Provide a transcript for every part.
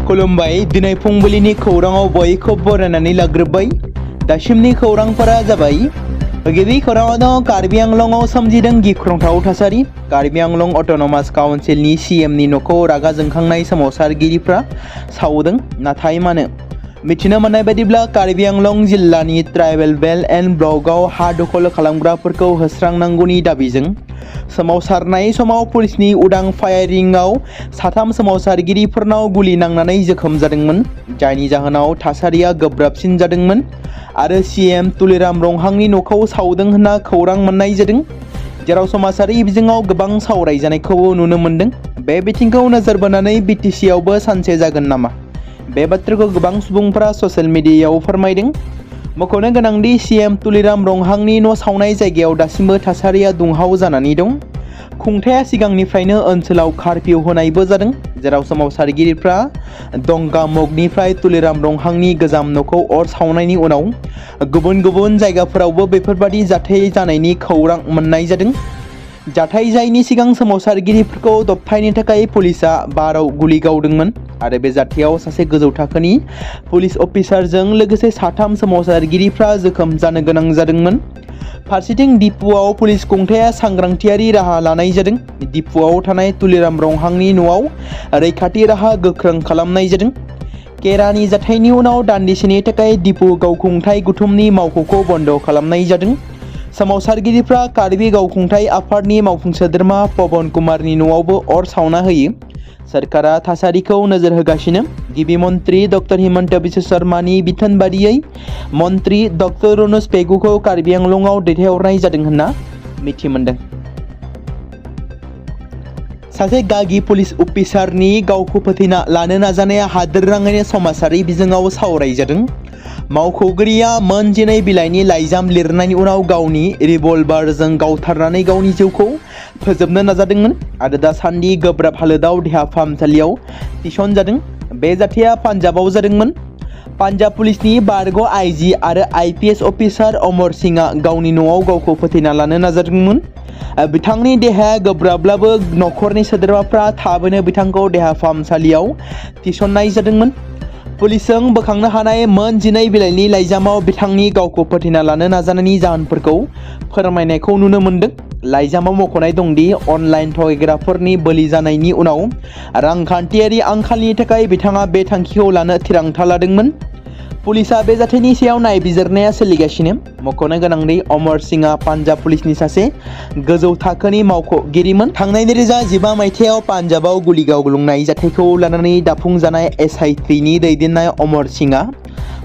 खुलुमबाय दिनै फुंबिलिनि खौराङाव बयखौबो बरायनानै लाग्रोबाय। दासिमनि खौरांफोरा जाबाय। गिबि खौराङाव दं कार्बि आंलंआव सोमजिदों गिख्रंथाव थासारि। कार्बि आंलं अट'नमास काउन्सिलनि सीएमनि न'खौ रागा जोंखांनाय सोमावसारगिरिफ्रा सावदों। नाथाय मानो? मिथिनो मोननाय बायदिब्ला कार्बि आंलं जिल्लानि ट्राइबेल बेल्ट एन्ड ब्लकआव हा दखल खालामग्राफोरखौ होस्रांनांगौनि दाबिजों सोमावसारनाय समाव पुलिसनि उदां फायारिंआव साथाम सोमावसारगिरिफोरनाव गुलि नांनानै जोखोम जादोंमोन, जायनि जाहोनाव थासारिया गोब्राबसिन जादोंमोन आरो सीएम तुलिराम रंहांनि न'खौ सावदों होनना खौरां मोननाय जादों, जेराव समाजारि बिजोङाव गोबां सावरायजानायखौबो नुनो मोन्दों। बे बिथिंखौ नोजोर बोनानै बिटिसिआवबो सानसे जागोन नामा? बे बाथ्राखौ गोबां सुबुंफोरा ससियेल मिडियायाव फोरमायदों। मख'नो गोनांदि सीएम तुलिराम रंहांनि न' सावनाय जायगायाव दासिमबो थासारिया दुंहाव जानानै दं। खुंथाया सिगांनिफ्रायनो ओनसोलाव कार्फिउ होनायबो जादों, जेराव सोमावसारगिरिफ्रा दंगामगनिफ्राय तुलिराम रंहांनि गोजाम न'खौ अर सावनायनि उनाव गुबुन गुबुन जायगाफोरावबो बेफोरबादि जाथाय जानायनि खौरां मोननाय जादों। जाथाय जायैनि सिगां सोमावसारगिरिफोरखौ दबथायनो थाखाय पुलिसआ बाराव गुलि गावदोंमोन आरो बे जाथायाव सासे गोजौ थाखोनि पुलिस अफिसारजों लोगोसे साथाम सोमावसारगिरिफ्रा जोखोम जानो गोनां जादोंमोन। फारसेथिं दिपुआव पुलिस खुंथाया सांग्रांथियारि राहा लानाय जादों। दिपुआव थानाय तुलिराम रंहांनि न'आव रैखाथि राहा गोख्रों खालामनाय जादों। केरानि जाथायनि उनाव दान्दिसेनि थाखाय दिपु गावखुंथाय गौथुमनि मावख'खौ बन्द खालामनाय जादों। सोमावसारगिरिफ्रा कार्बि गावखुंथाय आफादनि मावफुं सोद्रोमा पवन कुमारनि न'आवबो अर सावना होयो। सोरखारा थासारिखौ नोजोर होगासिनो। गिबि मन्त्रि डक्टर हिमन्त बिश्व शर्मानि बिथोन बादियै मन्त्रि डक्टर रुनुज पेगुखौ कार्बि आंलंआव दैथायहरनाय जादों होनना मिथि मोनदों। सासे गागि पुलिस अफिसारनि गावखौ फोथैना लानो नाजानाया हादोरनाङैनो समाजारि बिजोङाव सावरायजादों। मावख'गिरिया मोन 12 बिलाइनि लाइजाम लिरनायनि उनाव गावनि रिभल्भारजों गावथारनानै गावनि जिउखौ फोजोबनो नाजादोंमोन आरो दासान्दि गोब्राब हालोदाव देहा फाहामसालियाव थिसनजादों। बे जाथाया पान्जाबाव जादोंमोन। पान्जाब पुलिसनि बारग' आइजि आरो आइपिएस अफिसार अमर सिंहआ गावनि न'आव गावखौ फोथैना लानो नाजादोंमोन। बिथांनि देहाया गोब्राबब्लाबो न'खरनि सोद्रोमाफ्रा थाबैनो बिथांखौ देहा फाहामसालियाव थिसननाय जादोंमोन। पुलिसजों बोखांनो हानाय मोन 12 बिलाइनि लाइजामाव बिथांनि गावखौ फोथैना लानो नाजानायनि जाहोनफोरखौ फोरमायनायखौ नुनो मोन्दों। लाइजामाव मख'नाय दंदि अनलाइन थगायग्राफोरनि बोलि जानायनि उनाव रांखान्थियारि आंखालनि थाखाय बिथाङा बे थांखिखौ लानो थिरांथा लादोंमोन। पुलिसआ बे जाथायनि सायाव नायबिजिरनाया सोलिगासिनो। मख'नो गोनांदि अमर सिंहआ पान्जाब पुलिसनि सासे गोजौ थाखोनि मावख'गिरिमोन। थांनाय 2015 मायथाइयाव पान्जाबाव गुलि गावलुंनाय जाथायखौ लानानै दाफुंजानाय एसआइटिनि दैदेननाय अमर सिंहआ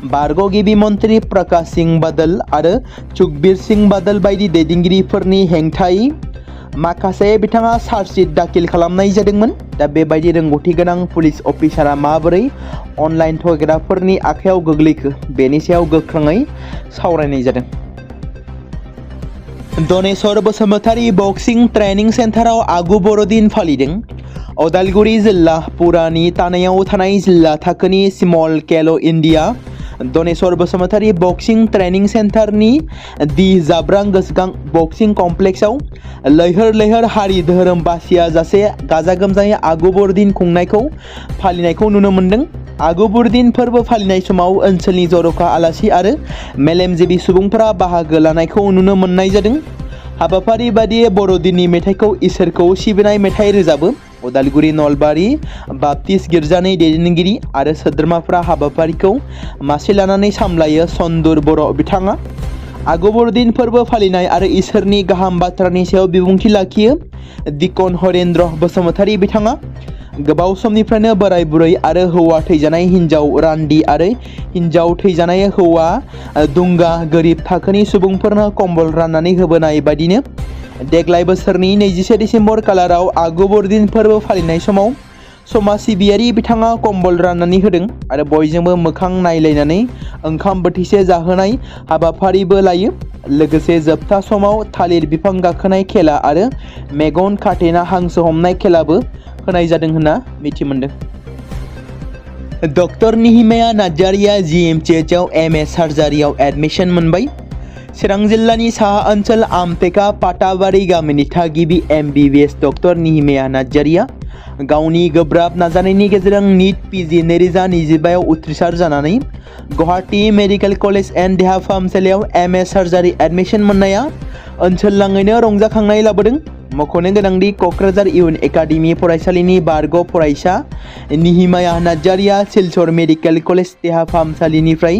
बारग' गिबि मन्त्रि प्रकाश सिंह बादल आरो सुखबीर सिंह बादल बायदि दैदेनगिरिफोरनि हेंथायै माखासे बिथाङा चार्जशीट दाखिल खालामनाय जादोंमोन। दा बेबायदि रोंगौथि गोनां पुलिस अफिसारा माबोरै अनलाइन थगायग्राफोरनि आखायाव गोग्लैखो, बेनि सायाव गोख्रोङै सावरायनाय जादों। दनेश्वर बसुमतारी बक्सिं ट्रेनिं सेन्टाराव आगु बर'दिन फालिदों। उदालगुरि जिल्ला पुरानि थानायाव थानाय जिल्ला थाखोनि स्मल खेल इन्डिया दनेश्वर बसुमतारी बक्सिं ट्रेनिं सेन्टारनि दि जाब्रां गोसोखां बक्सिं कमप्लेक्सआव लैहोर लैहोर हारि धोरोम बासिया जासे गाजा गोमजायै आगु बर'दिन खुंनायखौ फालिनायखौ नुनो मोन्दों। आगु बर'दिन फोरबो फालिनाय समाव ओनसोलनि जर'खा आलासि आरो मेलेमजिबि सुबुंफोरा बाहागो लानायखौ नुनो मोननाय जादों। हाबाफारि बादियै बर'दिननि मेथाइखौ इसोरखौ सिबिनाय मेथाइ रोजाबो। उदालगुरि नलबारि बाप्टिस्ट गिर्जानि दैदेनगिरि आरो सोद्रोमाफ्रा हाबाफारिखौ मासि लानानै सामलायो। सन्दुर बर' बिथाङा आगु बर'दिन फोरबो फालिनाय आरो इसोरनि गाहाम बाथ्रानि सायाव बिबुंथि लाखियो। दिकन हरेन्द्र बसुमतारी बिथाङा गोबाव समनिफ्रायनो बोराय बुरै आरो हौवा थैजानाय हिन्जाव रान्दि आरो हिन्जाव थैजानाय हौवा दुंगा गोरिब थाखोनि सुबुंफोरनो कम्बल राननानै होबोनाय बायदिनो देग्लाय बोसोरनि 21 डिसेम्बर खालाराव आगु बर'दिन फोरबो फालिनाय समाव समाज सिबियारि बिथाङा कम्बल राननानै होदों आरो बयजोंबो मोखां नायलायनानै ओंखाम बोथिसे जाहोनाय हाबाफारिबो लायो। लोगोसे जोबथा समाव थालिर बिफां गाखोनाय खेला आरो मेगन खाथेना हांसो हमनाय खेलाबो होनाय जादों होनना मिथि मोनदों। डक्टर निहिमाया नार्जारिया जिएमसिएचआव एमए सार्जारियाव एडमिशन मोनबाय। चिरां जिल्लानि साहा ओनसोल आमटेका पाटाबारि गामिनि थागिबि एमबिबिएस डक्टर निहिमाया नार्जारिया गावनि गोब्राब नाजानायनि गेजेरजों नीट PG 2025 आव उथ्रिसार जानानै गुवाहाटी मेडिकेल कलेज एन्ड देहा फाहामसालियाव MA सार्जारि एडमिशन मोननाया ओनसोलनाङैनो रंजाखांनाय लाबोदों। मख'नो गोनांदि क'क्राझार इउन एकाडेमि फरायसालिनि बारग' फरायसा निहिमाया नार्जारिया सिलचर मेडिकेल कलेज देहा फाहामसालिनिफ्राय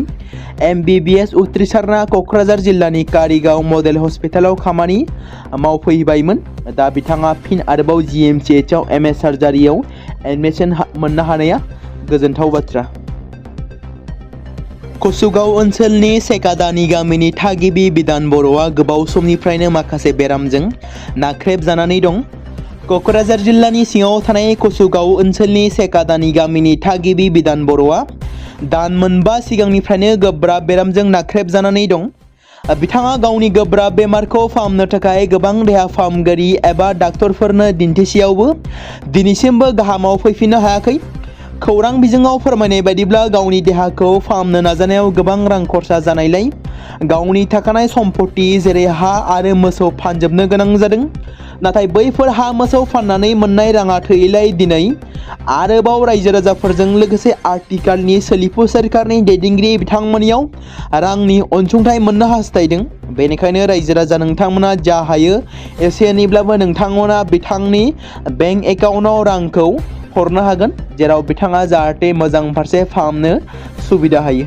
MBBS उथ्रिसारना क'क्राझार जिल्लानि कारिगाव मडेल हस्पिटालाव खामानि मावफैबायमोन। दा बिथाङा फिन आरोबाव GMCH आव MA सार्जारियाव एडमिशन मोननो हानाया गोजोनथाव बाथ्रा। कसुगाव ओनसोलनि सेकादानि गामिनि थागिबि बिधान बर'आ गोबाव समनिफ्रायनो माखासे बेरामजों नाख्रेबजानानै दं। क'क्राझार जिल्लानि सिङाव थानाय कसुगाव ओनसोलनि सेकादानि गामिनि थागिबि बिधान बर'आ दान मोनबा सिगांनिफ्रायनो गोब्राब बेरामजों नाख्रेबजानानै दं। बिथाङा गावनि गोब्राब बेमारखौ फाहामनो थाखाय गोबां देहा फाहामगिरि एबा डाक्टरफोरनो दिन्थिसेयावबो दिनैसिमबो गाहामाव फैफिननो हायाखै। खौरां बिजोङाव फोरमायनाय बायदिब्ला गावनि देहाखौ फाहामनो नाजानायाव गोबां रां खरसा जानायलाय गावनि थाखानाय सम्पत्ति जेरै हा आरो मोसौ फानजोबनो गोनां जादों। नाथाय बैफोर हा मोसौ फाननानै मोननाय राङा थोयैलाय दिनै आरोबाव रायजो राजाफोरजों लोगोसे आथिखालनि सोलिफु सोरखारनि दैदेनगिरि बिथांमोननियाव रांनि अनसुंथाइ मोननो हास्थायदों। बेनिखायनो रायजो राजा नोंथांमोना जा हायो एसे एनैब्लाबो नोंथांमोना बिथांनि बेंक एकाउन्टआव रांखौ हरनो हागोन, जेराव बिथाङा जाहाथे मोजां फारसे फाहामनो सुबिदा हायो।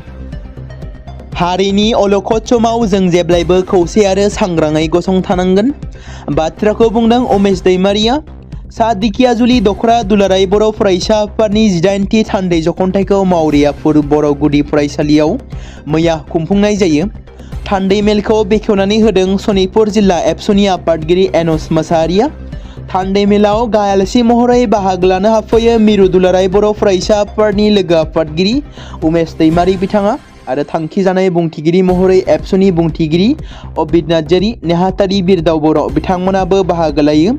हारिनि अलखद समाव जों जेब्लायबो खौसे आरो सांग्राङै गसंथानांगोन बाथ्राखौ बुंदों उमेश दैमारिया। सा दिखियाजुलि दखरा दुलाराय बर' फरायसा आफादनि 18थि थान्दै जखनथाइखौ मावरियापुर बर' गुदि फरायसालियाव मैया खुंफुंनाय जायो। थान्दै मेलखौ बेखेवनानै होदों सनितपुर जिल्ला एबसुनि आफादगिरि एनस मोसाहारिया। थान्दै मेलाव गाहाय आलासि महरै बाहागो लानो हाफैयो मिरु दुलाराय बर' फरायसा आफादनि लोगो आफादगिरि उमेश दैमारि बिथाङा आरो थांखि जानाय बुंथिगिरि महरै एबसुनि बुंथिगिरि अबिद नार्जारि, नेहाथारि बिरदाव बर' बिथांमोनाबो बाहागो लायो।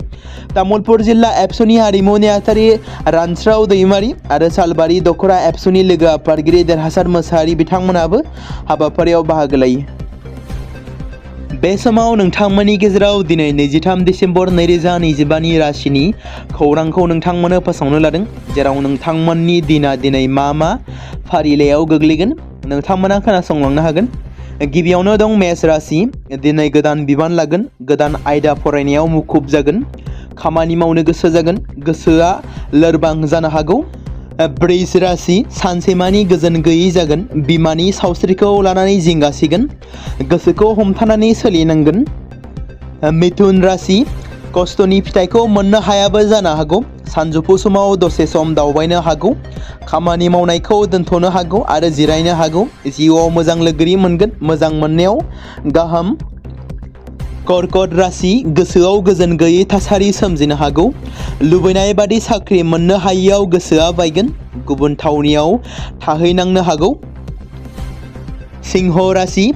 तामुलपुर जिल्ला एबसुनि हारिमु नेहाथारि रानस्राव दैमारि आरो सालबारि दखरा एबसुनि लोगो आफादगिरि देरहासार मोसाहारि बिथांमोनाबो हाबाफारियाव बाहागो लायो। बे समाव नोंथांमोननि गेजेराव दिनै 23 डिसेम्बर 2025नि राशिनि खौरांखौ नोंथांमोननो फोसावनो लादों, जेराव नोंथांमोननि दिना दिनै मा फारिलाइयाव गोग्लैगोन नोंथांमोना खोनासंलांनो हागोन। गिबियावनो दं मेष राशि। दिनै गोदान बिबान लागोन, गोदान आयदा फरायनायाव मुखुब जागोन, खामानि मावनो गोसो जागोन, गोसोआ लोरबां जानो हागौ। वृष राशि। सानसेमानि गोजोन गैयै जागोन, बिमानि सावस्रिखौ लानानै जिंगासिगोन, गोसोखौ हमथानानै सोलिनांगोन। मिथुन राशि। खस्थ'नि फिथाइखौ मोननो हायाबो जानो हागौ, सानजौफु समाव दसे सम दावबायनो हागौ, खामानि मावनायखौ दोनथ'नो हागौ आरो जिरायनो हागौ। जिउआव मोजां लोगोरि मोनगोन, मोजां मोननायाव गाहाम। कर्कट राशि। गोसोआव गोजोन गैयै थासारि सोमजिनो हागौ, लुबैनाय बादि साख्रि मोननो हायियाव गोसोआ बायगोन, गुबुन थावनियाव थाहैनांनो हागौ। सिंह राशि।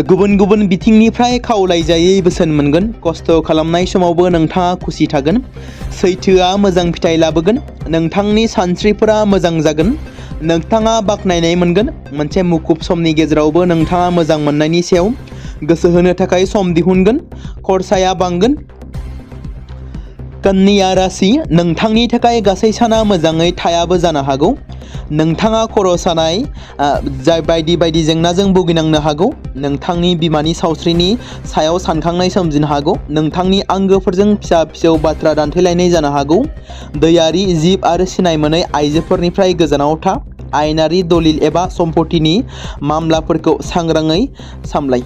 गुबुन गुबुन बिथिंनिफ्राय खावलायजायै बोसोन मोनगोन, खस्थ' खालामनाय समावबो नोंथाङा खुसि थागोन, सैथोआ मोजां फिथाइ लाबोगोन, नोंथांनि सानस्रिफोरा मोजां जागोन, नोंथाङा बाख्नायनाय मोनगोन। मोनसे मुखुब समनि गेजेरावबो नोंथाङा मोजां मोननायनि सायाव गोसो होनो थाखाय सम दिहुनगोन, खरसाया बांगोन। कन्या राशि। नोंथांनि थाखाय गासै साना मोजाङै थायाबो जानो हागौ, नोंथाङा खर' सानाय जाय बायदि जेंनाजों भुगिनांनो हागौ, नोंथांनि बिमानि सावस्रिनि सायाव सानखांनाय सोमजिनो हागौ, नोंथांनि आंगोफोरजों फिसा फिसौ बाथ्रा दान्थेलायनाय जानो हागौ। दैयारि जिब आरो सिनाय मोनै आइजोफोरनिफ्राय गोजानाव था, आयेनारि दलिल एबा सम्पथिनि मामलाफोरखौ सांग्राङै सामलाय।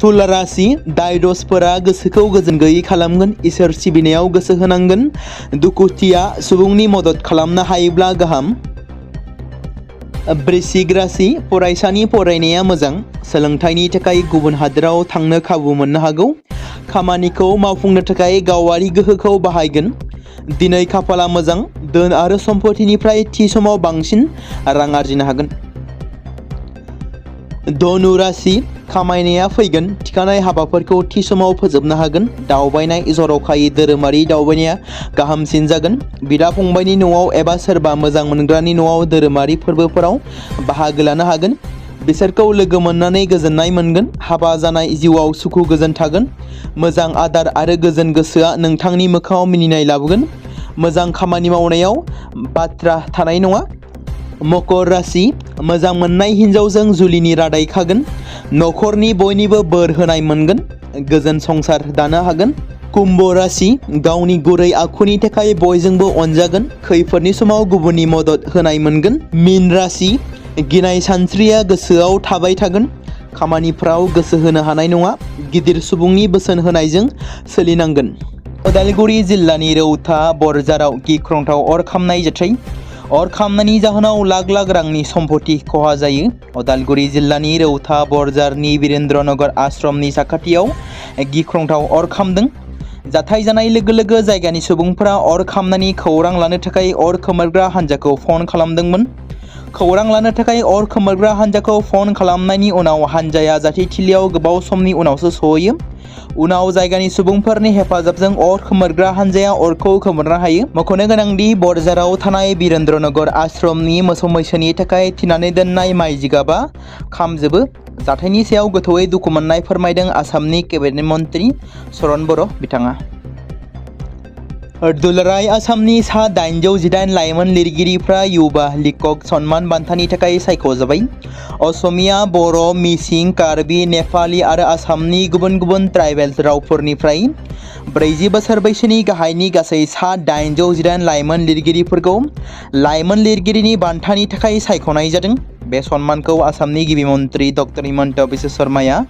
तुला राशि। दाय दसफोरा गोसोखौ गोजोन गैयै खालामगोन, इसोर सिबिनायाव गोसो होनांगोन, दुखुथिया सुबुंनि मदद खालामनो हायोब्ला गाहाम। वृश्चिक राशि। फरायसानि फरायनाया मोजां, सोलोंथाइनि थाखाय गुबुन हादोराव थांनो खाबु मोननो हागौ, खामानिखौ मावफुंनो थाखाय गावारि गोहोखौ बाहायगोन। दिनै खाफाला मोजां, धोन आरो सम्पथिनिफ्राय थि समाव बांसिन रां आरजिनो हागोन। धनु राशि। खामायनाया फैगोन, थिखानाय हाबाफोरखौ थि समाव फोजोबनो हागोन, दावबायनाय जर'खायै धोरोमारि दावबायनाया गाहामसिन जागोन, बिदा फंबायनि न'आव एबा सोरबा मोजां मोनग्रानि न'आव धोरोमारि फोरबोफोराव बाहागो लानो हागोन, बिसोरखौ लोगो मोननानै गोजोननाय मोनगोन, हाबा जानाय जिउआव सुखु गोजोन थागोन, मोजां आदार आरो गोजोन गोसोआ नोंथांनि मोखाङाव मिनिनाय लाबोगोन, मोजां खामानि मावनायाव बाथ्रा थानाय नङा। मकर राशि मोजां मोननाय हिन्जावजों जुलिनि रादाय खागोन। नखरनि बयनिबो बोर होनाय मोनगोन। गोजोन संसार दानो हागोन। कुम्भ राशि गावनि गुरै आखुनि थाखाय बयजोंबो अनजागोन। खैफोदनि समाव गुबुननि मदद होनाय मोनगोन। मीन राशि गिनाय सानस्रिया गोसोआव थाबाय थागोन। खामानिफ्राव गोसो होनो हानाय नङा। गिदिर सुबुंनि बोसोन होनायजों सोलिनांगोन। उदालगुरि जिल्लानि रौता बरजाराव गिख्रंथाव अर खामनाय जाथाय। अर खामनायनि जाहोनाव लाख लाख रांनि सम्पति खहा जायो। उदालगुरि जिल्लानि रौता बरजारनि वीरेन्द्रनगर आश्रमनि साखाथियाव गिख्रंथाव अर खामदों। जाथाय जानाय लोगो लोगो जायगानि सुबुंफोरा अर खामनायनि खौरां लानो थाखाय अर खोमोरग्रा हान्जाखौ फन खालामदोंमोन। खौरां लानो थाखाय अर खोमोरग्रा हान्जाखौ फन खालामनायनि उनाव हान्जाया जाथायथिलियाव गोबाव समनि उनावसो सहैयो। उनाव जायगानि सुबुंफोरनि हेफाजाबजों अर खोमोरग्रा हान्जाया अरखौ खोमोरनो हायो। मख'नो गोनांदि बरजाराव थानाय वीरेन्द्रनगर आश्रमनि मोसौ मैसोनि थाखाय थिनानै दोननाय माइ जिगाबा खामजोबो। जाथायनि सायाव गोथौयै दुखु मोननाय फोरमायदों आसामनि केबिनेट मन्त्रि चरण बर' बिथाङा। दुलाराय आसामनि सा 818 लाइमोन लिरगिरिफ्रा युवा लेखक सन्मान बान्थानि थाखाय सायख'जाबाय। असमिया, बर', मिसिं, कार्बि, नेपालि आरो आसामनि गुबुन गुबुन ट्राइबेल रावफोरनिफ्राय 40 बोसोर बैसोनि गाहायनि गासै सा 818 लाइमोन लिरगिरिफोरखौ लाइमोन लिरगिरिनि बान्थानि थाखाय सायख'नाय जादों। बे सन्मानखौ आसामनि गिबि मन्त्रि ड हिमन्त बिश्व शर्माया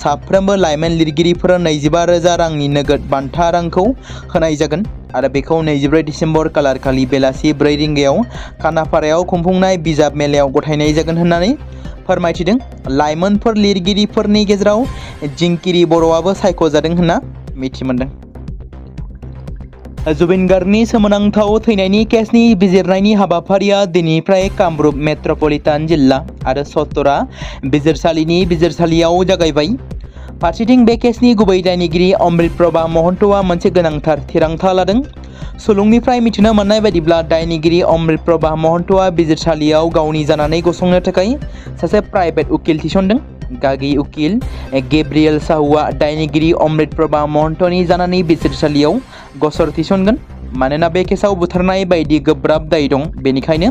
साफ्रोमबो लाइमोन लिरगिरिफोरनो 25,000 रांनि नोगोद बान्था रांखौ होनाय जागोन आरो बेखौ 24 डिसेम्बर खालारखालि बेलासि 4 रिंगायाव खानापारायाव खुंफुंनाय बिजाब मेलायाव गथायनाय जागोन होननानै फोरमायथिदों। लाइमोनफोर लिरगिरिफोरनि गेजेराव जिंकिरि बर'आबो सायख'जादों होनना मिथि मोनदों। जुबिन गार्गनि सोमोनांथाव थैनायनि केसनि बिजिरनायनि हाबाफारिया दिनैनिफ्राय कामरुप मेट्रपलिटान जिल्ला आरो सतरा बिजिरसालिनि बिजिरसालियाव जागायबाय। फारसेथिं बे केसनि गुबै दायनिगिरि अमृत प्रभा महन्तआ मोनसे गोनांथार थिरांथा लादों। सुलुंनिफ्राय मिथिनो मोननाय बायदिब्ला दायनिगिरि अमृत प्रभा महन्तआ बिजिरसालियाव गावनि जानानै गसंनो थाखाय सासे प्राइभेट उकिल थिसनदों। गागि उकिल गेब्रिएल साहुआ दायनिगिरि अमृत प्रभा महन्तनि जानानै बिजिरसालियाव गसर थिसनगोन। मानोना बे केसाव बुथारनाय बायदि गोब्राब दाय दं, बेनिखायनो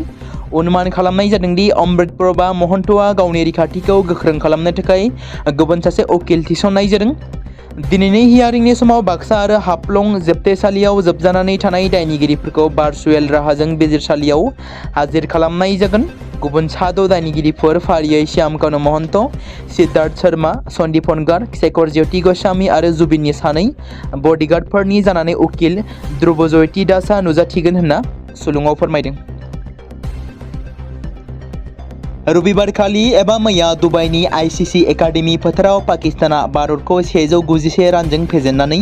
अनुमान खालामनाय जादोंदि अमृत प्रभा महन्तआ गावनि रैखाथिखौ गोख्रों खालामनो थाखाय गुबुन सासे उकिल थिसननाय जादों। दिनैनि हियारिंनि समाव बाक्सा आरो हाफ्लं जोबथेसालियाव जोबजानानै थानाय दायनिगिरिफोरखौ भार्चुएल राहाजों बिजिरसालियाव हाजिर खालामनाय जागोन। गुबुन सा 6 दायनिगिरिफोर फारियै श्यामकानु महन्त, सिद्धार्थ शर्मा, सन्दीपन गार्ग, शेखर ज्योति गस्वामी आरो जुबिननि सानै बडिगार्डफोरनि जानानै उकिल ध्रुवज्योति दासआ नुजाथिगोन होनना सुलुङाव फोरमायदों। रबिबारखालि एबा मैया दुबाइनि आईसीसी एकाडेमी फोथाराव पाकिस्ताना भारतखौ 191 रानजों फेजेननानै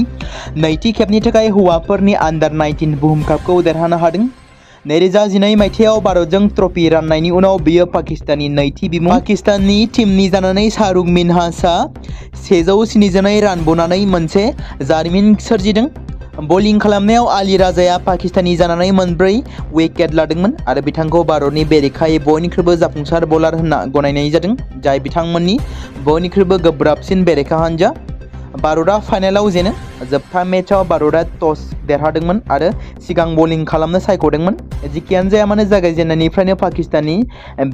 नैथि खेबनि थाखाय हौवाफोरनि आन्डार 19 बुहुम कापखौ देरहानो हादों। 2012 मायथाइयाव भारतजों ट्रफी राननायनि उनाव बेयो पाकिस्ताननि नैथि बिमुं। पाकिस्ताननि टीमनि जानानै शाहरुख मिनहासआ 172 रान बनानै मोनसे जारिमिन सोरजिदों। बलिं खालामनायाव आली राजाया पाकिस्तानी जानानै 4 विकेट लादोंमोन आरो बिथांखौ भारतनि बेरेखायै बयनिख्रुइबो जाफुंसार बलार होनना गनायनाय जादों, जाय बिथांमोननि बयनिख्रुइबो गोब्राबसिन बेरेखा हानजा। भारतआ फाइनालाव जेनो। जोबथा मेचआव भारतआ टस देरहादोंमोन आरो सिगां बलिं खालामनो सायख'दोंमोन। जिखियानो जाया मानो जागायजेननायनिफ्रायनो पाकिस्ताननि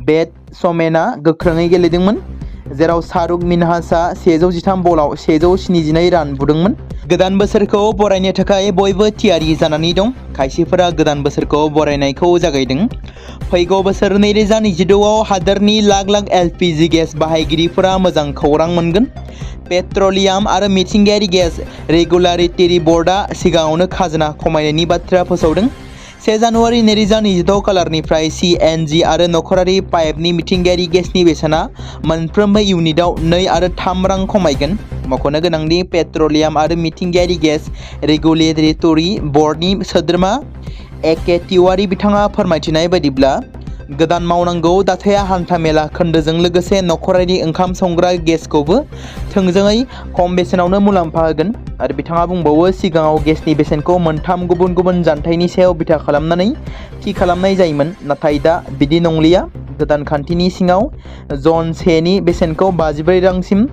बेट्समेनआ गोख्रोङै गेलेदोंमोन, जेराव शाहरुख मिनहासआ 113 बलाव 172 रान बुदोंमोन। गोदान बोसोरखौ बरायनो थाखाय बयबो थियारि जानानै दं। खायसेफोरा गोदान बोसोरखौ बरायनायखौ जागायदों। फैगौ बोसोर 2026आव हादोरनि लाख लाख एलपीजी गेस बाहायगिरिफोरा मोजां खौरां मोनगोन। पेट्रलियाम आरो मिथिंगायारि गेस रेगुलेटरी बर्डआ सिगाङावनो खाजोना खमायनायनि बाथ्रा फोसावदों। 1 जानुवारि 2026 खालारनिफ्राय सीएनजी आरो नखरारि पाइपनि मिथिंगायारि गेसनि बेसेना मोनफ्रोमबो इउनिटआव 2 आरो 3 रां खमायगोन। मख'नो गोनांदि पेट्रलियाम आरो मिथिंगायारि गेस रेगुलेटरी बर्डनि सोद्रोमा एके तिवारी बिथाङा फोरमायथिनाय बायदिब्ला गोदान मावनांगौ दाथाया हान्थामेला खोन्दोजों लोगोसे नखरारि ओंखाम संग्रा गेसखौबो थोंजोङै खम बेसेनावनो मुलाम्फा होगोन। आरो बिथाङा बुंबावो, सिगाङाव गेसनि बेसेनखौ 3 गुबुन गुबुन जानथायनि सायाव बिथा खालामनानै थि खालामनाय जायोमोन, नाथाय दा बिदि नंलिया। गोदान खान्थिनि सिङाव जन सेनि बेसेनखौ 54 रांसिम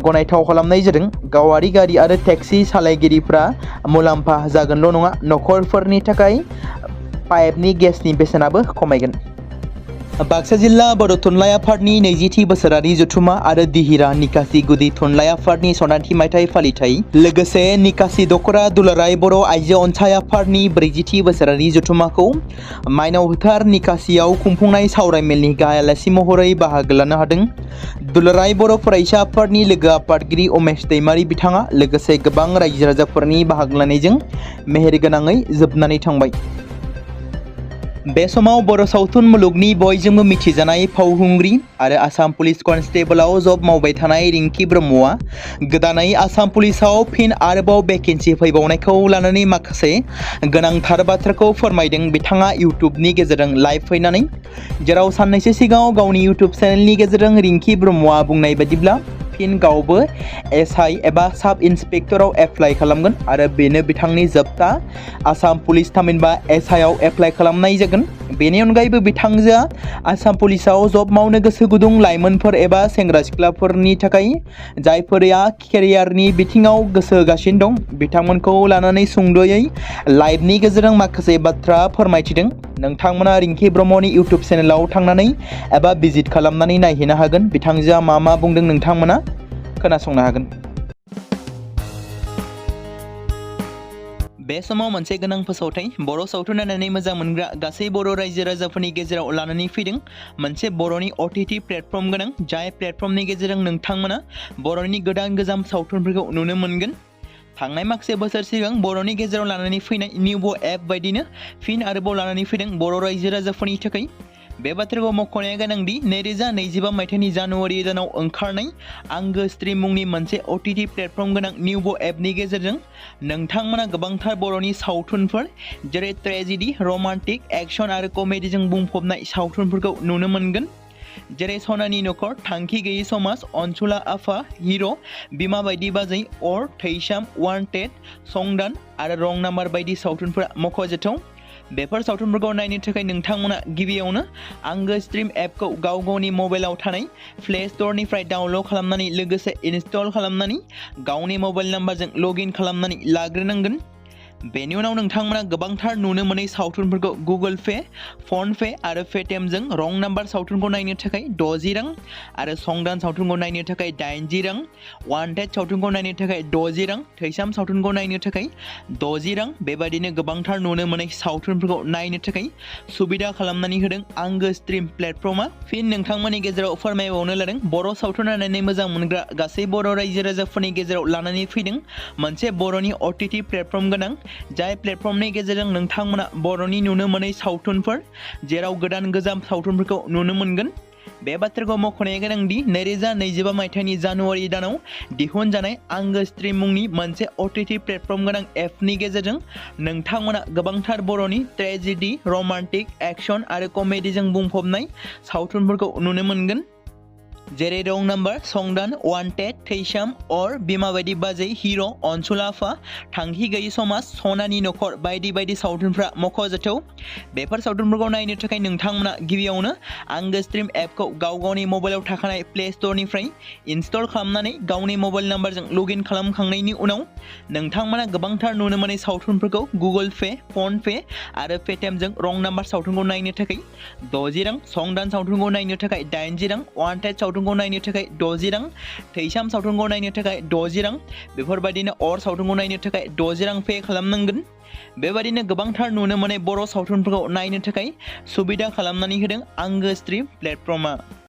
गनायथाव खालामनाय जादों। गावारि गारि आरो टेक्सि सालायगिरिफ्रा मुलाम्फा जागोनल' नङा, नखरफोरनि थाखाय पाइपनि गेसनि बेसेनाबो खमायगोन। बाक्सा जिल्ला बर' थुनलाइ आफादनि 20थि बोसोरारि जथुमा आरो दिहिरा निकासि गुदि थुनलाइ आफादनि सनाथि मायथाइ फालिथाय, लोगोसे निकासि दखरा दुलाराय बर' आइजो अनसाय आफादनि 40थि बोसोरारि जथुमाखौ माइनाव फोथार निकासियाव खुंफुंनाय सावरायमेलनि गाहाय आलासि महरै बाहागो लानो हादों दुलाराय बर' फरायसा आफादनि लोगो आफादगिरि उमेश दैमारि बिथाङा। लोगोसे गोबां रायजो राजाफोरनि बाहागो लानायजों मेहेरगोनाङै जोबनानै थांबाय। बे समाव बर' सावथुन मुलुगनि बयजोंबो मिथिजानाय फावखुंग्रि आरो आसाम पुलिस कनस्टेबलाव जब मावबाय थानाय रिंकी ब्रह्मआ गोदानै आसाम पुलिसाव फिन आरोबाव भेकेन्सि फैबावनायखौ लानानै माखासे गोनांथार बाथ्राखौ फोरमायदों बिथाङा इउटुबनि गेजेरजों लाइभ फैनानै, जेराव साननैसो सिगाङाव गावनि इउटुब चेनेलनि गेजेरजों रिंकी ब्रह्मआ बुंनाय बायदिब्ला फिन गावबो एसआई एबा साब इन्सपेक्टराव एप्लाइ खालामगोन आरो बेनो बिथांनि जोबथा आसाम पुलिस थामहिनबा एसआईआव एप्लाइ खालामनाय जागोन। बेनि अनगायैबो बिथांजोआ आसाम पुलिसाव जब मावनो गोसो गुदुं लाइमोनफोर एबा सेंग्रा सिख्लाफोरनि थाखाय जायफोरा केरियारनि बिथिङाव गोसो होगासिनो दं बिथांमोनखौ लानानै सुंद'यै लाइभनि गेजेरजों माखासे बाथ्रा फोरमायथिदों। नोंथांमोना रिंकी ब्रह्मनि इउटुब चेनेलाव थांनानै एबा भिजिट खालामनानै नायहैनो हागोन। बिथांजोआ मा बुंदों नोंथांमोना खोनासंनो हागोन। बे समाव मोनसे गोनां फोसावथाय बर' सावथुन नायनानै मोजां मोनग्रा गासै बर' रायजो राजाफोरनि गेजेराव लानानै फैदों मोनसे बर'नि OTT प्लेटफर्म गोनां, जाय प्लेटफर्मनि गेजेरजों नोंथांमोना बर'नि गोदान गोजाम सावथुनफोरखौ नुनो मोनगोन। थांनाय माखासे बोसोर सिगां बर'नि गेजेराव लानानै फैनाय निउबो एप बायदिनो फिन आरोबाव लानानै फैदों बर' रायजो राजाफोरनि थाखाय। बे बाथ्राखौ मख'नाया गोनांदि 2025 मायथाइनि जानुवारि दानाव ओंखारनाय आंगो स्ट्रीम मुंनि मोनसे OTT प्लेटफर्म गोनां निउबो एपनि गेजेरजों नोंथांमोना गोबांथार बर'नि सावथुनफोर जेरै ट्रेजेडी, रमान्टिक, एक्शन आरो कमेडीजों बुंफबनाय सावथुनफोरखौ नुनो मोनगोन। जेरै सनानि नखर, थांखि गैयै समाज, अनसुला आफा, हिर', बिमा बायदि बाजै, अर, थैसाम, वान्टेड, संदान आरो रं नाम्बार बायदि सावथुनफोरा मख'जाथाव। बेफोर सावथुनफोरखौ नायनो थाखाय नोंथांमोना गिबियावनो आंगो स्ट्रीम एपखौ गावनि मबाइलाव थानाय प्ले स्ट'रनिफ्राय डाउनल'ड खालामनानै लोगोसे इनस्टल खालामनानै गावनि मबाइल नाम्बारजों लगइन खालामनानै लाग्रोनांगोन। बेनि उनाव नोंथांमोना गोबांथार नुनो मोनै सावथुनफोरखौ गुगोल पे, फन पे आरो पेटिएमजों रं नाम्बार सावथुनखौ नायनो थाखाय 60 रां आरो संदान सावथुनखौ नायनो थाखाय 80 रां, वान्टेड सावथुनखौ नायनो थाखाय 60 रां, थैसाम सावथुनखौ नायनो थाखाय 60 रां बेबायदिनो गोबांथार नुनो मोनै सावथुनफोरखौ नायनो थाखाय सुबिदा खालामनानै होदों आंगो स्ट्रीम प्लेटफर्मा। फिन नोंथांमोननि गेजेराव फोरमायबावनो लादों बर' सावथुन नायनानै मोजां मोनग्रा गासै बर' रायजो राजाफोरनि गेजेराव लानानै फैदों मोनसे बर'नि OTT प्लेटफर्म गोनां, जाय प्लेटफर्मनि गेजेरजों नोंथांमोना बर'नि नुनो मोनै सावथुनफोर जेराव गोदान गोजाम सावथुनफोरखौ नुनो मोनगोन। बे बाथ्राखौ मख'नाया गोनांदि 2025 मायथाइनि जानुवारि दानाव दिहुनजानाय आंगो स्ट्रीम मुंनि मोनसे OTT प्लेटफर्म गोनां एपनि गेजेरजों नोंथांमोना गोबांथार बर'नि ट्रेजेडी, रमान्टिक, एक्शन आरो कमेडीजों बुंफबनाय सावथुनफोरखौ नुनो मोनगोन। जेरै रं नाम्बार, संदान, वान्टेड, थैसाम, अर, बिमा बायदि बाजै, हिर', अनसुला आफा, थांखि गैयै समाज, सनानि नखर बायदि बायदि सावथुनफ्रा मख'जाथाव। बेफोर सावथुनफोरखौ नायनो थाखाय नोंथांमोना गिबियावनो आंगो स्ट्रीम एपखौ गावनि मबाइलाव थाखानाय प्ले स्ट'रनिफ्राय इनस्टल खालामनानै गावनि मबाइल नाम्बारजों लगइन खालामखांनायनि उनाव नोंथांमोना गोबांथार नुनो मोनै सावथुनफोरखौ गुगोल पे, फन पे आरो पेटिएमजों रं नाम्बार सावथुनखौ नायनो थाखाय 60 रां, संदान सावथुनखौ नायनो थाखाय 80 रां, वान्टेड सावथुनखौ नायनो थाखाय 60 रां, थैसाम सावथुनखौ नायनो थाखाय 60 रां बेफोरबायदिनो अर सावथुनखौ नायनो थाखाय 60 रां पे खालामनांगोन। बेबायदिनो गोबांथार नुनो मोनै बर' सावथुनफोरखौ नायनो थाखाय सुबिदा खालामनानै होदों आंगो स्ट्रीम प्लेटफर्मा।